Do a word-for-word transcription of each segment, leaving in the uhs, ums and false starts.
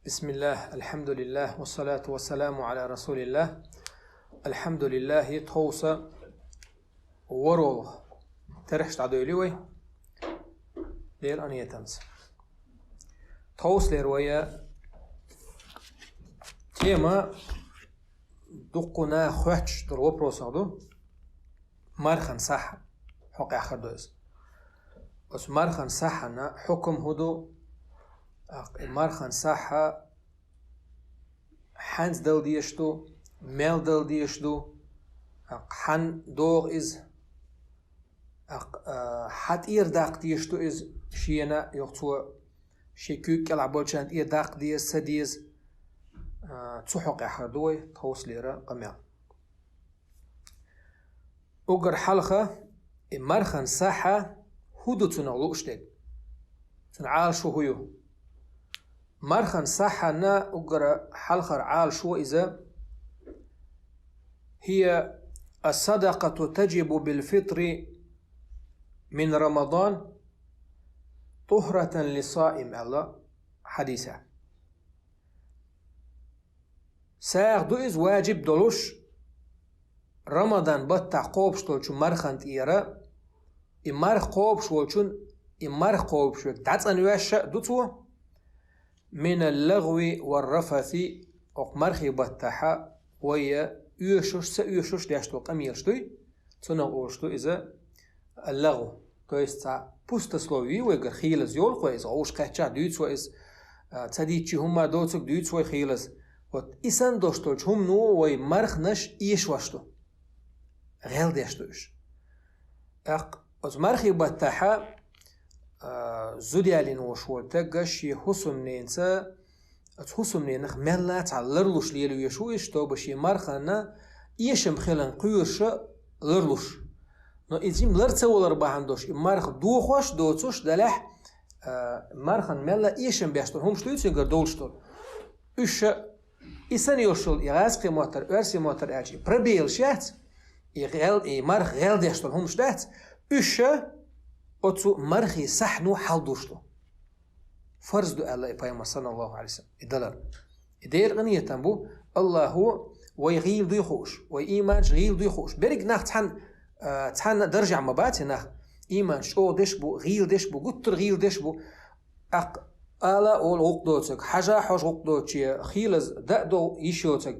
بسم الله، الحمد لله، والصلاة والسلام على رسول الله. الحمد لله, тховса ворхӀолгӀа терхаш дӀадойлуьйту вай Делан къинхетамца. Тховсалера вай тема дуккха а хоьттуш долу вопросах ду. Мархан сахь хьо къаьххар ду иза. Оцу мархан сахьана хьукам хӀун ду? ТӀаккха и мархан сахьа хьанца дала дезаш ду, мел дала дезаш ду, тӀаккха хьан догӀу иза, тӀаккха, а, хьан тӀера даккха дезаш ду иза шена, юха цо шен куьйга кӀелахь болчарна тӀера даккха деза, ца деза, а, цу хьокъехь хир ду вай тховсалера къамел. Уггар хьалха, и мархан сахьа хӀун ду цунах лууш дерг? Цуьнан Ӏалашо хӀун ю? Мархан сахьана уггар хьалхара Ӏалашо иза: «هي الصدقة تجب بالفطر من رمضان طهرة للصائم», аьлла хьадисехь. СагӀа ду иза ваджиб долуш, Рамадан баттахь кхобуш долчу мархан тӀера, и марха кхобуш волчун, и марха кхобуш верг дӀацӀанвеш а ду цо, «من اللغو والرفث», окху мархий баттахьа вай оьшуш, ца оьшуш деш долу къамелаш дуй, цунах олуш ду иза лагӀу. То есть цхьа пустословие вайгара хийлаза йолу кхо иза, гӀуш кхаьччахь дуьйцу вай иза, а, ца дийцчи хӀумма доцург дуьйцу вай хийлаза. Вот и санна долуш долчу хӀумано вай марханаш эшош ду. ГӀел деш ду уьш. ТӀаккха оцу мархий баттахьа, а, зуда ялийна волуш волу тагга шен хӀусамненца, оцу хӀусамненах мелла цхьа ларлуш лелавеш ву иза, чтобы шен мархана эшам хилан кхоьруша ларлуш. Но и жим лар ца валар бахьана долуш, и марха дохош доцуш далехь, а, мархан мелла эшам беш долу хӀумаш дуьйцуьнгара долуш долу. Уьш ша и санна йолуш йолу, и гӀазкхийн моттар, оьрсийн моттар аьлча, и пробелаш яц, и гӀел, и марха гӀел деш долу хӀумаш дац, уьш ша оцу мархий сахьано хьалдуш ду. Фарз ду аьлла и пайхамар, саллаллаху Ӏалайхи ва саллам, и далар. И Делан къинхетам бу, Аллахо вай гӀийла дуй хууш, вай ийманаш гӀийла дуй хууш. Берриг нах цхьана, а, цхьана даржехь ма бац и нах. Ийманаш чӀогӀа деш бу, гӀийла деш бу, гуттар а гӀийла деш бу. ТӀаккха ала а олу гӀуллакх доцург, хьажа а хьожу гӀуллакх доцуче, хийлаза даа а догӀу йиш йоцург.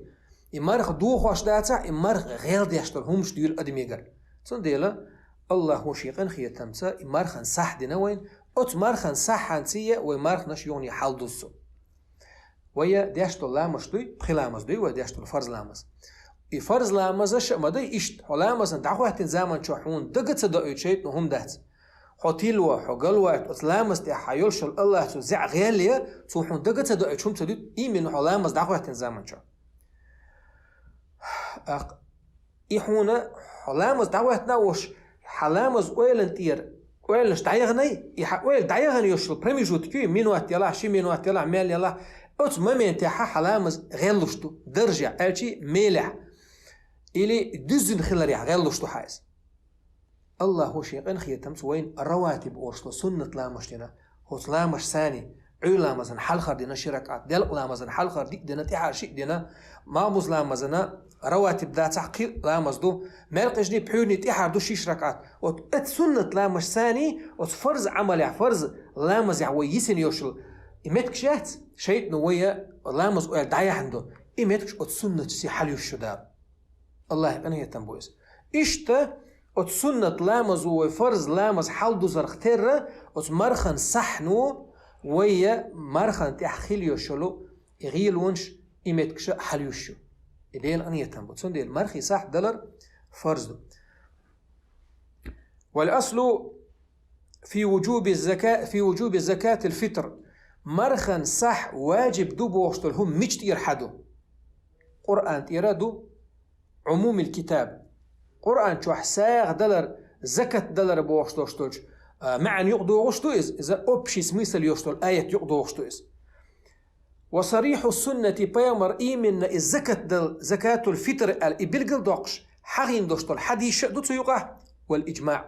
И марха дохош дацахь, и марха гӀел деш долу хӀумаш дуьйла адамегара. Цундела Аллахо шен къинхетамца и мархан сахь дина вайна, оцу мархан сахьанций вай марханаш юхане хьалдуссу. Вай деш долу ламазаш дуй, пхи ламаз дуй вай деш долу, фарз ламаз. И фарз ламазаш а ма дай иштта, хьо ламазна дӀахӀоьттина заман чохь хьуна дага ца доуьйту шайтӀано хӀума дац. Хьо тилла ван, хьо галваьлла, оцу ламаза тӀехь хьан йолуш йолу Аллах цу зӀе гӀелъе, цо хьуна дага ца доуьйту хӀума ца дуьту, именно хьо ламаз дӀахӀоьттина заман чохь. ТӀаккха и хьуна хьо ламаз дӀахӀоьттина а волуш, хьан ламаз ойланна тӀера ойланаш дӀаяханай, и хьан ойла дӀаяхана йолуш йолу промежуток ю, минот ялахь, ши минот ялахь, мел ялахь, оцу моментехь хьан ламаз гӀеллуш ду, даржехь, аьлчи мелехь, или дуьззина хиларехь гӀеллуш ду хьан иза. Аллахо шен къинхетамца вайна раватиб олуш долу суннат ламазаш дина, оцу ламазашца, Ӏуьйра ламазан хьалхара дина ши ракаӀат, делкъа ламазан хьалхара диъ дина, тӀаьхьара шиъ дина, магӀмуз ламазана раватиб дацахь кхин ламаз ду, маьркӀажний, пхьуьйрний тӀаьхьара ду шиш ракаӀат. Вот оцу суннат ламазашца, оцу фарз Ӏамалехь, фарз ламазехь вай йисина йолуш йолу и меттигаш яц, шайтӀано вай ламаз ойла дӀаяхьна ду, и меттигаш оцу суннаташций хьалъюьсуш ю Дала. Аллахьан къинхетам бу иза. Иштта оцу суннат ламазо вай фарз ламаз хьалдузарх терра, оцу мархан сахьано вай мархан тӀехь хила йолуш йолу и гӀелонаш, и меттигаш а хьалъюьсуш ю. И Делан къинхетам бу. Цундела мархий сахь далар фарз ду. والأصل في وجوب الزكاة، في وجوب زكاة الفطر. Мархан сахь ваджиб ду бохуш долу хӀума мича тӀера хьан ду? Къуръан тӀера ду, Ӏумумил китаб. Къуръан чохь сагӀа далар, закат далар бохуш долуш долчу, а, маьӀна юкъадогӀуш ду иза, иза общий смысл йолуш долу аят юкъадогӀуш ду иза. Ва сарихьу суннати, пайхамар именно и закат дал, закатул фитр аьлла, и билгал доккхуш, хьахийна долуш долу хьадисаш а ду цу юкъахь, вал иджмаъ.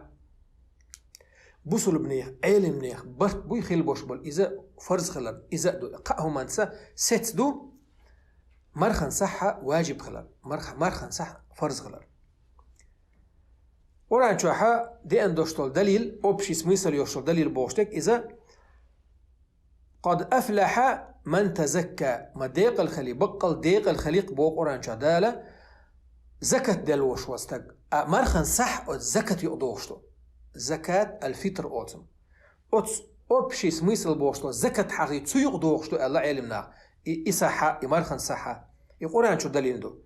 Бусулбанех, Ӏелимнех барт буй хила бош болу, иза фарз хилар, иза а ду. Кхаа хӀуманца сецца ду мархан сахьа важиб хилар, марх-, мархан сахьа фарз хилар. Къуръан чохьа деана дош дола далил, общий смысл йош йола далил бохуш дерг иза: «Къад афлаха ман тазакка», ма декъал хили, баккъал декъал хилип боху Къуръан чохь Дала, закат деллаш волу стаг. А мархан сахь оцу закат юкъа дохуш ду. Закат аль-фитр оцу. Оцу общий смысл бохуш ду, закат хьахи цу юкъа дохуш ду аьлла Ӏелам наха. И, и сахьа, и мархан сахьа, и Къуръан чу далийна ду.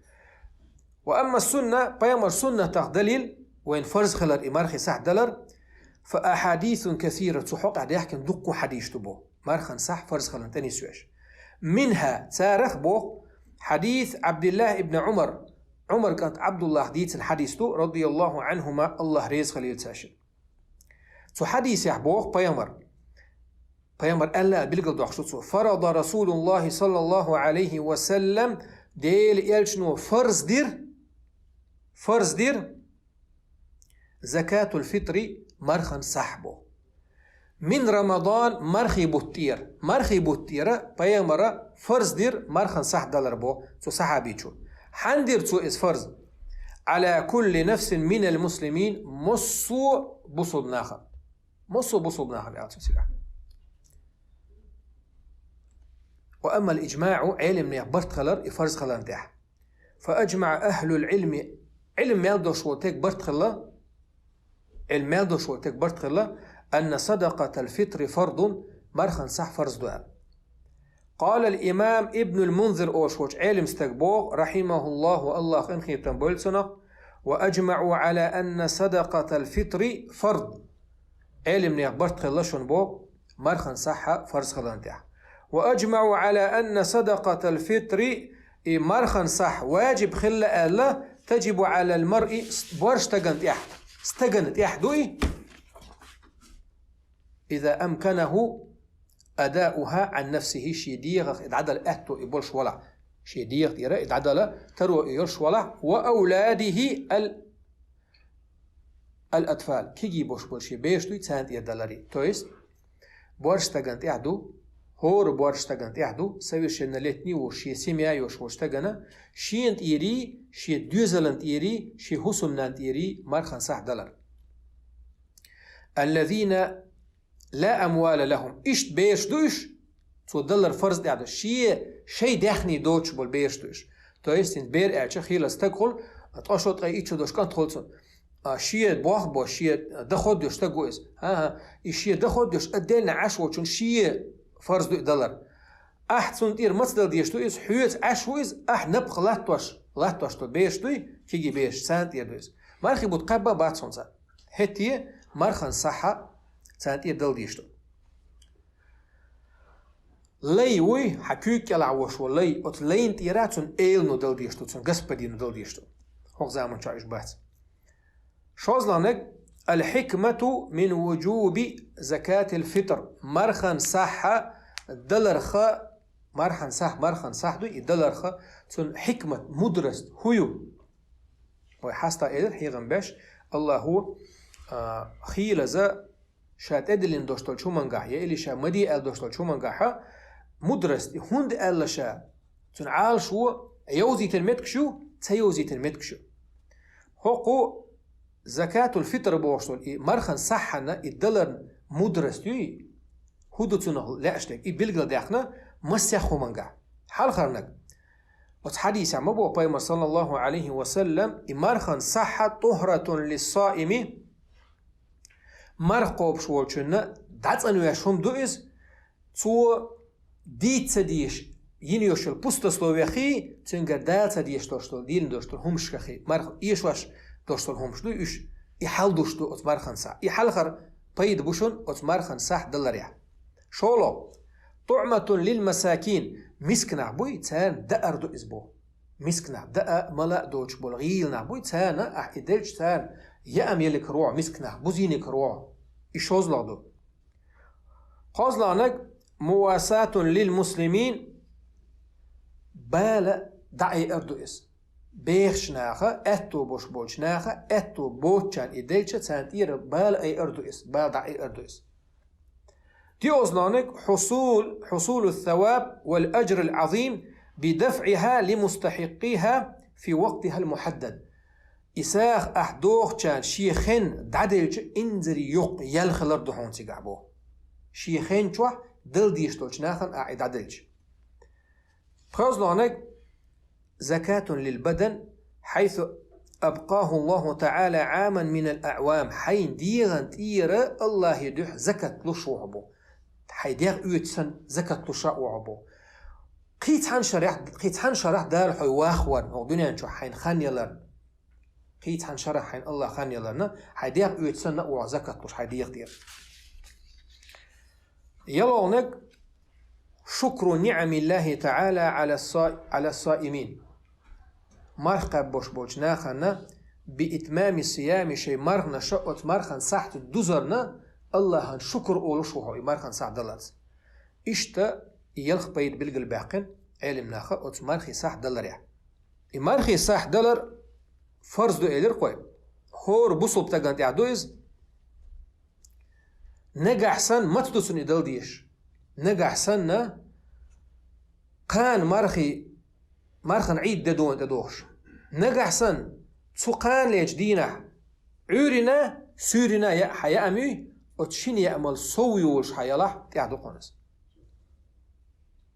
Ва амма сунна, пайхамар суннатах далил, вайн фарз хилар и мархи сахь далар, фа ахадисун касира, цу хьокъехь даьхкина дуккха хьадис ду бо, мархан сахь фарз хиларна тӀе нисвеш. Минха, царах боху, хьадис Абдуллах ибн Умар, Умар кӀант Абдуллах дийцина хьадис ду, радияллаху анхума, Аллах реза хилийла цаьршинна. Цу хьадисехь боху пайхамар. Пайхамар аьлла а билгал дохуш ду цо: «Фарада Расулуллахи саллаллаху алейхи ва саллам», Дела элчано фарз дир, фарз дир, закатул фитри, мархан сахь бо. Мин Рамадан, мархи бутт тӀера. Мархи бутт тӀера пайхамара фарз дир мархан сахь далар бо цу сахьабичо. Хьан дир цо иза фарз? Ала кулли нафсин минал муслимин, массо бусулба наха. Массо бусулба наха аьлла цо цигахь. Ва аммал иджмаъу, Ӏелимнех барт хилар и фарз хиларна тӀехь. Фа аджмаъа ахлул Ӏилми, Ӏилм мел долуш волу тег барт хилла, Ӏилм мел долуш волу тег барт хилла, анна садакъатал фитри фардун, мархан сахь фарз ду аьлла. Къалал имам Ибнул Мунзир олуш волчу Ӏелим стаг боху, рахимахуллаху, Аллах къинхетам бойла цунах, ва аджмаъу ала анна садакъатал фитри фард. Ӏелимнех барт хилла шуна боху, мархан сахьа фарз хиларна тӀехь. Ва аджмаъу ала анна садакъатал фитри, и мархан сахь важиб хилла аьлла, таджибу алал маръи, борш стагана тӀехь, стагана тӀехь ду и, иза амканаху адауха ан нафсихи, шен дегӀах и дӀадала аьтто и болуш валахь. Шен дегӀа тӀера и дӀадала таро и йолуш валахь, ва ауладихи ал, ал атфал, кегий бош болу шен беш дуй, царна тӀера далари. То есть, борш стагана тӀехь ду, хӀора борш стагана тӀехь ду, совершеннолетний волуш, шен семья йош волу стагана, шена тӀерий, шен доьзалан тӀерий, шен хӀусамнан тӀерий мархан сахь далар. Аллазина ла амвала лахум. Иштта бераш ду уьш, цо далар фарз тӀехь ду. Шен, шайн даьхний доцуш болу бераш ду уьш. То есть, хӀинца бер аьлча, хийла стаг хуьлу, ткъа шо, ткъе итт шо долуш кӀант хуьлу цунна. А, шен бох бо, шен доход йолуш стаг ву иза. ХӀан-хӀа, и шен доход йолуш, отдельно Ӏаш волчун шен фарз ду и далар. Ахь цунна тӀера маца дала дезаш ду иза, хьоьца Ӏаш ву иза, ахь напха латтош, латтош ду бераш дуй, кегий бераш, царна тӀера ду иза. Мархи бутт кхаьбба а бац хӀинца. ХӀетте мархан сахьа царна тӀера дала дезаш ду. Лай вуй, хьан куьйга кӀелахь вош ву лай, оцу лайна тӀера цунна элано дала дезаш ду, цунна господину дала дезаш ду. ХӀокху заман чохь уьш бац. ШозлагӀнаг, аль-хикмату мин вуджуби закатил фитр. Мархан сахьа даларха, мархан сахь, мархан сахь ду, и даларха, цунна хикмат, мудрость, хӀу ю? Вай хьаста элира хьехам беш, Аллаху, а, хийлаза ша тӀедиллина долуш долчу хӀумангахь, я или ша ма де аьлла долуш долчу хӀумангахьа, мудрость, и хӀунда аьлла ша, цуьнан Ӏалашо, йовзийтина меттигаш ю, ца йовзийтина меттигаш ю. ХӀокху закатул фитр бохуш долу и мархан сахьана и даларна мудрость юй, хӀу ду цунах лаьаш дерг, и билгалдаьккхина массех хӀумангахь. Хьалхарнаг. Оцу хьадисехь ма боху пайхамар, саллаллаху алейхи ва саллам, и мархан сахьа тухратун лиссаими, марха кхобуш волчунна дӀацӀанвеш хӀума ду иза, цо дийца ца дезаш, йина йолуш йолу пустословие хи, цуьнгара дала ца дезаш долуш долу, дийна долуш долу хӀумаш хи, марха эшош долуш долу хӀумаш ду уьш, и хьал душ ду оцу мархан сахь. И хьалхара пайда бу шуна оцу мархан сахь даларехь. ШолгӀа, туӀматун лил масакин, мисканах буй, царна даар ду иза бо. Мисканах даа, мала а доцуш болу гӀийла нах буй, царна ахь и делча, царна яам елик рогӀу, мисканах бузийниг рогӀу. И шозлагӀа ду. КхозлагӀнаг, мувасатун лил муслимин, бала дӀаайар ду иза. Бехачу наха, аьтто бош болчу наха, аьтто боцчарна и делча, царна тӀера бала айар ду иза, бала дӀаайар ду иза. ТоьазлонагӀ: حصول، حصول الثواب والأجر العظيم بدفعها لمستحقيها في وقتها المحدد. И сагӀа ахь дохучарна шен хенна дӀаделча инзаре йоккха ял хилар да хьона цигахь боху. Шен хенна чохь дала дезаш долчу нахана ахь и дӀаделча. ПхоьазлонагӀ: زكاة للبدن حيث أبقاه الله تعالى عاما من الأعوام. Хьайн дегӀан тӀера Аллахьан дуьхьа закат луш ву хьо боху. Хьайн дегӀ оьцуш санна закат луш а ву хьо боху. Кхин цхьана шарахь, кхин цхьана шарахь Дала хьо вахаварна, хӀокху дуьнен чохь хьайна хан яларна. Кхин цхьана шарахь хьайна Аллахьа хан яларна, хьайн дегӀ оьцуш санна а ву хьо закат луш хьайн дегӀан тӀера. ЯлхолгӀаниг: شكر نعم الله تعالى على الصا-، على الصائمين. Марха кхаьбнарш болчу нахана بإتمام الصيام, шайн марханаш оцу мархан сахьт дузарна Аллахьан шукр олуш ву хьо и мархан сахьт даларца. Иштта и ялх пайда билгалбаьккхина Ӏелам наха оцу мархин сахьт даларехь. И мархин сахьт далар фарз ду элира кхой. ХӀора бусулба стагана тӀехь ду иза. Нагахь санна маца ду цунна и дала дезаш? Нагахь санна кхана мархи-, мархан Ӏийд де дуна тӀедохуш. Нагахь санна цу кханалечу дийнахь Ӏуьйранна, суьйранна яа хьан яа ма юй, оцу шина яамал сов йолуш хьан ялахь тӀехь ду кхунна иза.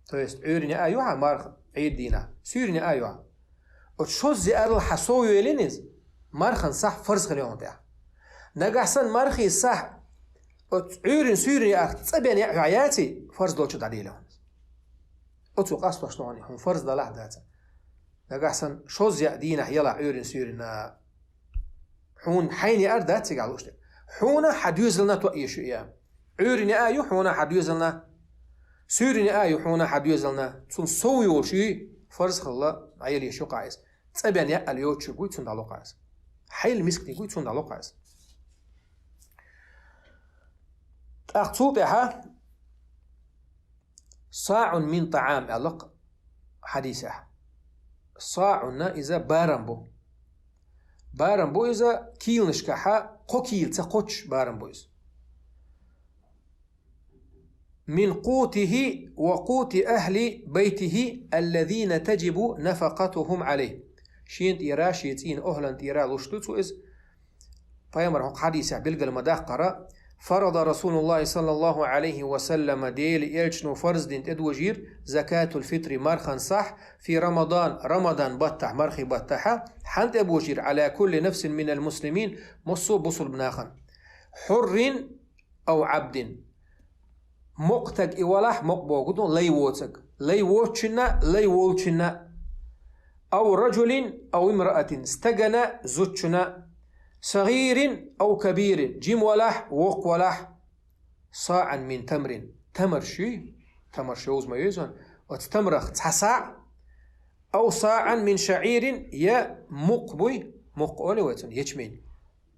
То есть Ӏуьйранна яа ю хьан марха Ӏийд дийнахь, суьйранна яа ю хьан. Оцу шозза яарал хьан сов йолийна иза, мархан сахь фарз хир ю хьуна тӀехь. Нагахь санна мархин сахь оцу Ӏуьйранна, суьйранна яарх цӀа бен яа хьан яций, фарз долчу дӀадели хьуна иза. Оцу къастош ду хьуна, хьуна фарз далахь а дац. Нагахь санна шозза яа дийнахь ялахь Ӏуьйранна, суьйранна, хьуна хьайна яар дац цигахь лууш дерг. Хьуна хьан доьзална тоъеш ю и яа. Ӏуьйранна яа ю хьуна хьан доьзална, суьйранна яа ю хьуна хьан доьзална, цунна сов йолуш юй, фарз хилла, дӀаялийша ю кхуза иза. ЦӀа бен яа аьлла йоцучуьнга юй, цунна дӀало кхуза иза. Хьайла мисканиг юй, цунна дӀало кхуза иза. ТӀаккха цул тӀаьхьа صاع من طعام аьлла-кх хьадисехь. СаӀун иза барам бу. Барам бу иза кийланашкахьа, кхо кийла ца кхоччуш барам бу иза. من قوته وقوت أهل بيته الذين تجب نفقتهم عليه. Шена тӀера, шен цӀийнан охӀлан тӀера луш ду цо иза. Пайхамара хӀокху хьадисехь билгал ма-даккхара: فرض رسول الله صلى الله عليه وسلم, Делан элчано фарз дина, тӀедожийра, زكاة الفطر, мархан сахь, في رمضان, рамадан баттахь, мархи баттахьа, хьанна тӀебожийра, على كل نفس من المسلمين, массо а бусулба нахана, حر أو عبد, мукъа стаг и валахь, мукъа бохург ду лай воцург, лай воцучунна, лай волчунна, أو رجل أو امرأة, стагана, зудчунна, صغير أو كبير, жима валахь, воккха валахь, صاعا من تمر, тамарш юй, тамарш йовза ма йовза, оцу тамарах цхьа саӀ, أو صاعا من شعير, я мукх буй, мукх олий вай цунна, ячмень,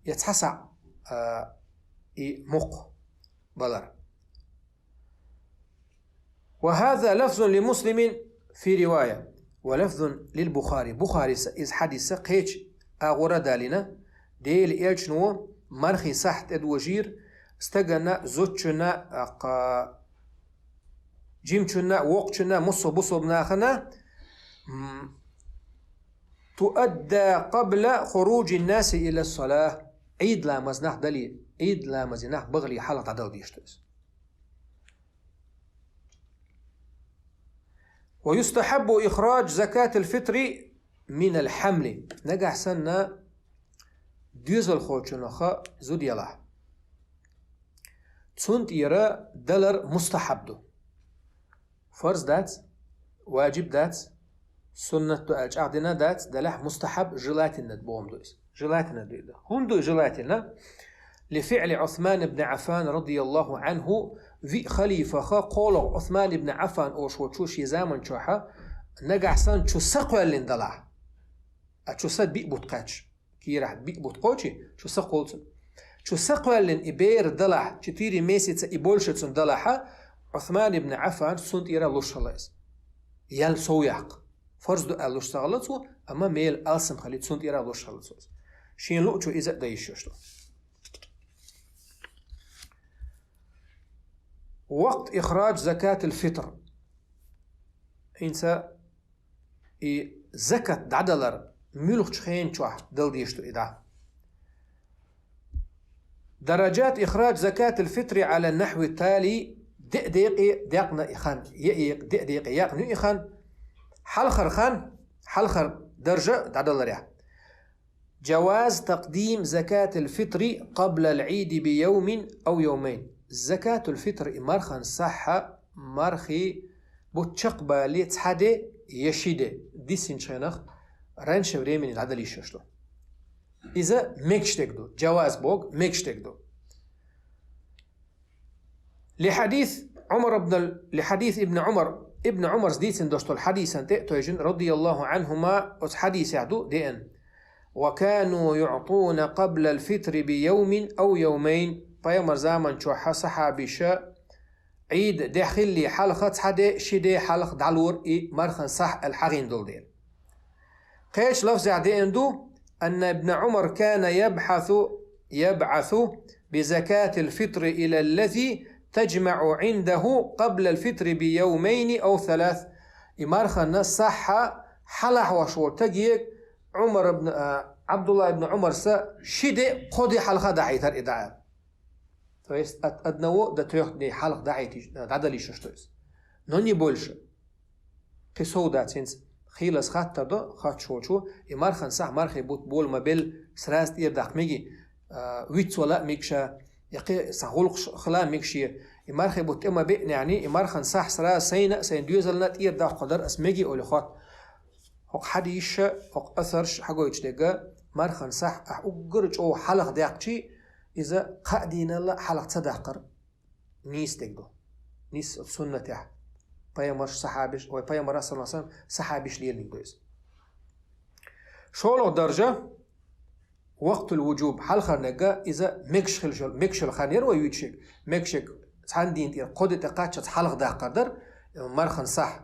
я цхьа саӀ, а, и мукх балар. وهذا لفظ لمسلم في رواية، ولفظ للبخاري. Бухарис иза хьадис кхечу агӀора далийна, Делан элчано мархи сахь тӀедожийра стагана, зудчунна, а, кха-, жимачунна, воккхачунна, массо а бусулба нахана, м, تؤدى قبل خروج الناس إلى الصلاة. Ӏийд ламаз нах дале, Ӏийд ламазе нах бахале хьалха дӀадала дезаш ду иза. ويستحب إخراج زكاة الفطر من الحمل. Нагахь санна доьзалхочунах зуда ялахь, цунна тӀера далар мустахьаб ду. Фарз дац, ваджиб дац, суннат ду аьлла чӀагӀдина дац, далахь мустахьаб, желательно бохург ду иза. Желательно ду иза. ХӀунда ду желательно? لفعل عثمان بن عفان رضي الله عنه, виъ халифах кхоалгӀа Ӏусман ибн Ӏаффан олуш волчо шен заман чохьа, нагахь санна чу са кхоьллина далахь. А чу са биъ бутт кхаьчча. Кийрахь биъ бутт кхочий, чу са кхоллу цунна. Чу са кхоьллина и бер далахь, четыре месяца и больше цунна далахьа, Ӏусман ибн Ӏаффан цунна тӀера луш хилла иза. Ял сов яккха. Фарз ду аьлла луш ца хилла цо, амма мел алсам хилла цунна тӀера луш хилла цо иза. Шен луучо иза а дан йиш йолуш ду. وقت إخراج زكاة الفطر. ХӀинца и закат дӀадалар муьлхачу хенан чохь дала дезаш ду и дӀа. درجات إخراج زكاة الفطر على النحو التالي. Деа декъе декъна и хан, е-, е-, деа декъе якъна ю и хан. Хьалхара хан, хьалхара даржа дӀадаларехь. جواز تقديم زكاة الفطر قبل العيد بيوم أو يومين. Закатул фитр и мархан сахьа мархи бутт чекхбале цхьа де я ши де, диссинчу хенах раньше времени дӀадала йиш йолуш ду. Иза мегаш дерг ду, джаваз боху, мегаш дерг ду. لحديث عمر بن ال-، لحديث ابن عمر، Ибн Умарс дийцина долуш долу хьадисан тӀе а тойжина, رضي الله عنهما, оцу хьадисехь ду деана: وكانوا يعطون قبل الفطر بيوم أو يومين. Пайхамар заман чохь сахьабиша Ӏийд де хилли хьалха цхьа де, ши де хьалха дӀалора и мархан сахь аьлла хьахийна долу дела. Кхечу лафзехь деана ду: أن ابن عمر كان يبحث، يبعث بزكاة الفطر إلى الذي تجمع عنده قبل الفطر بيومين أو ثلاث. И марханна сахьа хьалахьош волу таге Умар ибн, а, Абдулла ибн Умарса ши де, кхо де хьалха дӀахьийтара и дӀа. То есть от одного до трёх дней хьалха дӀахьийти-, дӀадала йиш йолуш ду иза. Но не больше. Кхин сов дац хӀинца. Хийлаза хаттар до, хоттуш волчо, и мархан сахь мархи бутт бола ма белла, сразу тӀера даккха меги, а, вицвала а мега ша, я кхин цхьа гӀуллакхаш хила а мега шен. И мархи бутт тӀе ма беънехь, и мархан сахь сразу сайна а, сайн доьзална а тӀера даккха дара ас меги олий хотту. ХӀокху хьадисаша, хӀокху асарша хьагойтуш дерг, мархан сахь ахь уггар а чӀогӀа хьалха даьккхича, иза кхаа дийнал а хьалха ца даккхар нийса дерг ду. Нийса суннатехь. Пайхамарш сахьабиш, вай пайхамара, саллаллаху алейхи ва саллям, сахьабиш леланиг ду иза. ШолгӀа даржа, вактул вуджуб, хьалхарнега иза мегаш хилла, мегаш хилла хан яра вай вуьйцуш ерг. Мегаш ерг цхьана дийна тӀера кхо де тӀе кхаччалц хьалха даккхар дара, мархан сахь,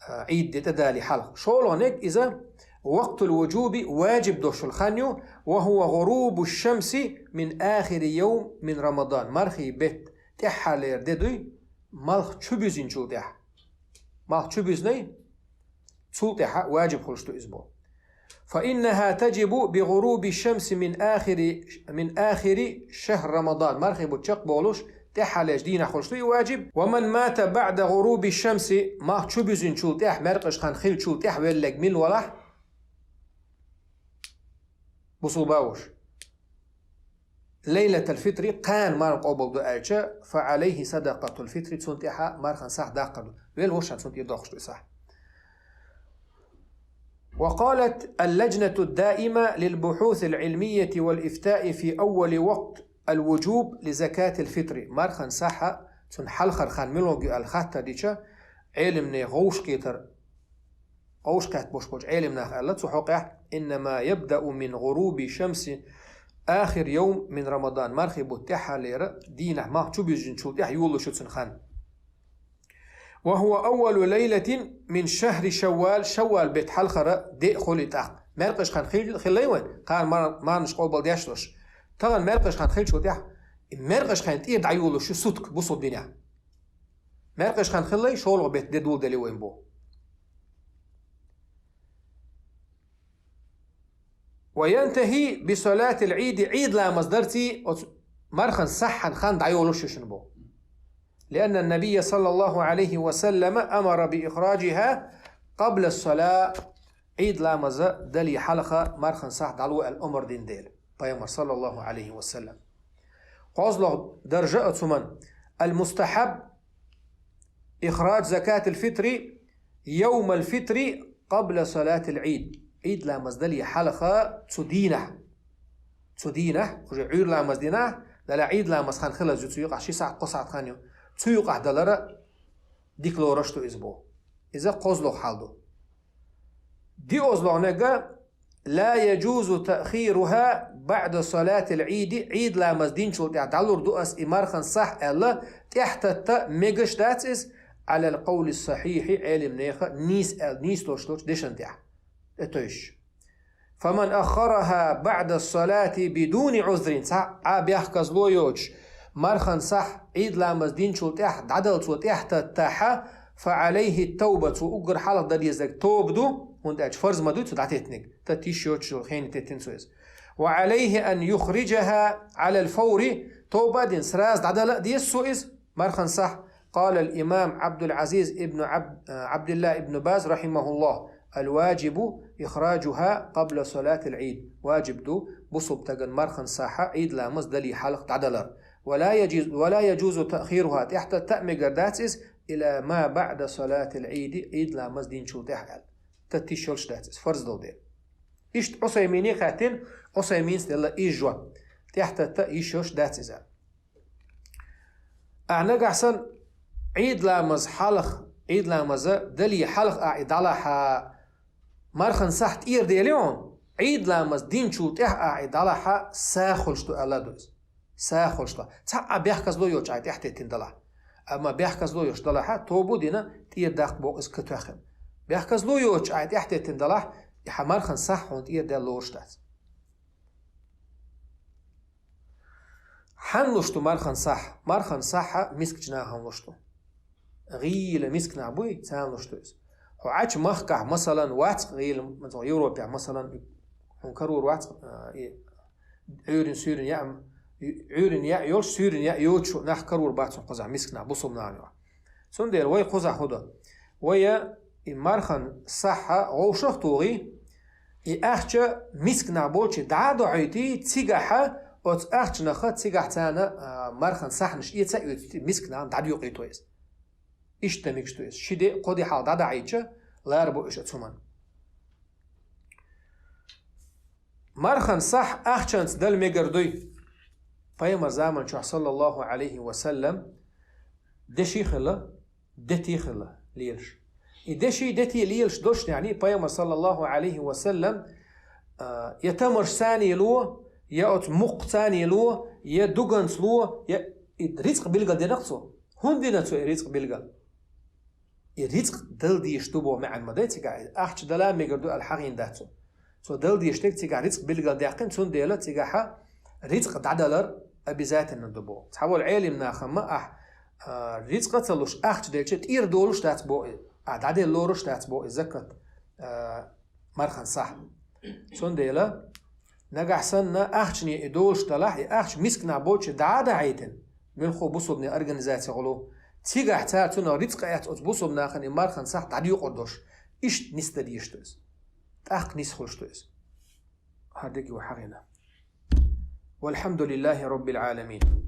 а, Ӏийд де тӀедале хьалха. ШолгӀаниг иза вактул вуджуби, ваджиб долуш йолу хан ю, ва хӀува гӀурубу шамси мин ахири йовм мин Рамадан. Мархий бетт тӀаьххьарлера де дуй, малх чу буьзинчул тӀаьхьа. Малх чу буьзний, цул тӀаьхьа ваджиб хуьлуш ду иза бо. فإنها تجب بغروب الشمس من آخر، من آخر شهر رمضان. Мархий бутт чекхболуш, тӀаьххьарлерчу дийнахь хуьлуш ду и ваджиб. ومن مات بعد غروب الشمس, малх чу буьзинчул тӀаьхьа, маьркъаж хан хиллачул тӀаьхьа велларг мила валахь, бусулба ву, лайлатал фитри, кхана марха къобал ду аьлча, فعليه صدقة الفطر, цунна тӀехьа мархан сахь даккхар ду. Велла ву ша, цунна тӀера доккхуш ду и сахь. وقالت اللجنة الدائمة للبحوث العلمية والإفتاء في أول وقت الوجوب لزكاة الفطر. Мархан сахьа цунна хьалхара хан муьлха ю аьлла хаттар дича, Ӏеламнехан гӀовшкхетар, гӀовшкхетта болуш болчу Ӏеламнаха аьлла цу хьокъехь: إنما يبدأ من غروب شمس آخر يوم من رمضان. Мархий бутт тӀаьххьарлера дийнахь малх чу буьзинчул тӀаьхьа йолалуш ю цуьнан хан. وهو أول ليلة من شهر شوال, Шаввал бетт хьалхара де а хуьлу и тӀаккха. Маьркъаж хан хил-, хиллий вайн, кхана мар-, марханаш къобал деш долуш. Тахана маьркъаж хан хиллачул тӀаьхьа, и маьркъаж хан тӀера дӀайолалуш ю сутка бусулба динехь. Маьркъаж хан хиллий, шолгӀа бетт де доладелла вайн бо. وينتهي بصلاة العيد, Ӏийд ламаз дарций оцу мархан сахьан хан дӀайолалуш ю шуна бо. لأن النبي صلى الله عليه وسلم أمر بإخراجها قبل الصلاة. Ӏийд ламаза дале хьалха мархан сахь дӀало аьлла омра дина дела пайхамар, саллаллаху алейхи ва саллям. КхозлагӀа даржа оцу хӀуман: المستحب إخراج زكاة الفطر يوم الفطر قبل صلاة العيد. Ӏийд ламаз дале хьалха цу дийнахь. Цу дийнахь, уже Ӏуьйр ламаз дийнахь, дала Ӏийд ламаз хан хилаза ю, цу юкъахь ши сахьт, кхо сахьт хан ю. Цу юкъахь далара дика лоруш ду иза бо. Иза кхозлагӀа хьал ду. ДиозлагӀнега: لا يجوز تأخيرها بعد صلاة العيد, Ӏийд ламаз динчул тӀехь дӀалур ду ас и мархан сахь аьлла, тӀехтатта мегаш дац иза, على القول الصحيح, Ӏеламнеха нийса аьлла, нийса долуш долчу дешан тӀехь. ТӀетойш. فمن أخرها بعد الصلاة بدون عذر, цхьа а бехказло йоцуш, Мархан сахь Ӏийд ламаз динчул тӀехь дӀадала цо тӀехьататтахьа, فعليه التوبة, цо уггар хьалха дан дезаг тоба ду, хӀунда аьлча фарз ма дуй цо дӀатеттиниг, тат йиш йоцчул хене теттина цо иза. وعليه أن يخرجها على الفور, тоба а дина, сразу дӀадала а деза цо иза, мархан сахь. قال الإمام عبد العزيز ابن عبد، عبد الله ابن باز رحمه الله: الواجب إخراجها قبل صلاة العيد. Ваджиб ду бусулба стагана мархан сахьа Ӏийд ламаз дале хьалха дӀадалар. ولا يجوز، ولا يجوز تأخيرها, тӀехьататта а мегар дац иза, إلى ما بعد صلاة العيد, Ӏийд ламаз динчул тӀехьа аьлла. Тат йиш йолуш дац иза, фарз долу дела. Иштта Ӏусаймине хаьттина, Ӏусайминца делла иза жоп. ТӀехьататта а йиш йолуш дац иза. Ахьа нагахь санна Ӏийд ламаз хьалха, Ӏийд ламаза дале хьалха ахьа и дӀалахьа, мархан сахь тӀера дели хьуна, Ӏийд ламаз динчул тӀехьа ахьа и дӀалахьа, сагӀа хуьлуш ду аьлла ду иза. СагӀа хуьлуш ду. Цхьа а бехказло йоцуш ахьа тӀехьатеттина далахь. Амма бехказло йоцуш далахьа, тоба дина, тӀера даккха боху иза катоьххина. Бехказло йоцуш ахьа тӀехьатеттина далахь, и хьан мархан сахь хьуна тӀера дела лоруш дац. Хьанна луш ду мархан сахь? Мархан сахьа мискачу нахана луш ду. ГӀийла миска нах буй, царна луш ду иза. Хьо Ӏачу махкахь, масалан, вац гӀийла, ма-, Европехь, масалан, хьуна карор вац, а, и Ӏуьйрин суьйрин яа, Ӏуьйрин яа йолуш, суьйрин яа йоцуш нах карор бац хьуна кхузахь миска нах, бусулба нахана юкъахь. Цундела вай кхузахь хӀун до? Вай и мархан сахьа вовшах а тухий, и ахча миска нах болчу дӀа а дохьуьйтий, цигахьа оцу ахчанаха цигахь царна, а, мархан сахьнаш эца а оьцуьйтий, миска нахана дӀадоькъуьйту иза. Иштта мегаш ду иза. Ши де, кхо де хьалха дӀадахьийча, лара бу уьш оцу хӀуманна. Мархан сахь ахчанца дала мегар дуй. Пайхамар заман чохь, саллаллаху Ӏалайхи ва саллам, деши хилла, дети хилла лелаш. И деши, дети лелаш долуш, яъни, Пайхамар, саллаллаху Ӏалайхи ва саллам, а, я тамарш цани ло, я оцу мукх цани ло, я дуганца ло, я и рицкъ билгал динах цо. ХӀунда дина цо и рицкъ билгал? И рицкъ дала дезаш ду боху маьӀна ма дай цигахь, и ахча дала мегар ду аьлла хьахийна дац цо. Цо дала дезаш дерг цигахь рицкъ билгал даьккхина, цундела цигахьа рицкъ дӀадалар обязательно ду боху. Цхьаволу Ӏелим нахамма ахь, а, рицкъа а ца луш, ахча делча тӀера долуш дац боху и, а, дӀаделла лоруш дац боху и закат, а, мархан сахь. Цундела нагахь санна ахчане и долуш далахь, и ахча миска нах болчу дӀа а дахьийтина, муьлхха бусулбане организаци гӀулу. Цигахь цара цунах рицкъа эцна оцу бусулба нахана и мархан сахь дӀадоькъур долуш. Иштта нисдан дезаш ду иза. ТӀаккха нисхуьлуш ду иза. ХӀара дерриге вай хьахийна. والحمد لله رب العالمين.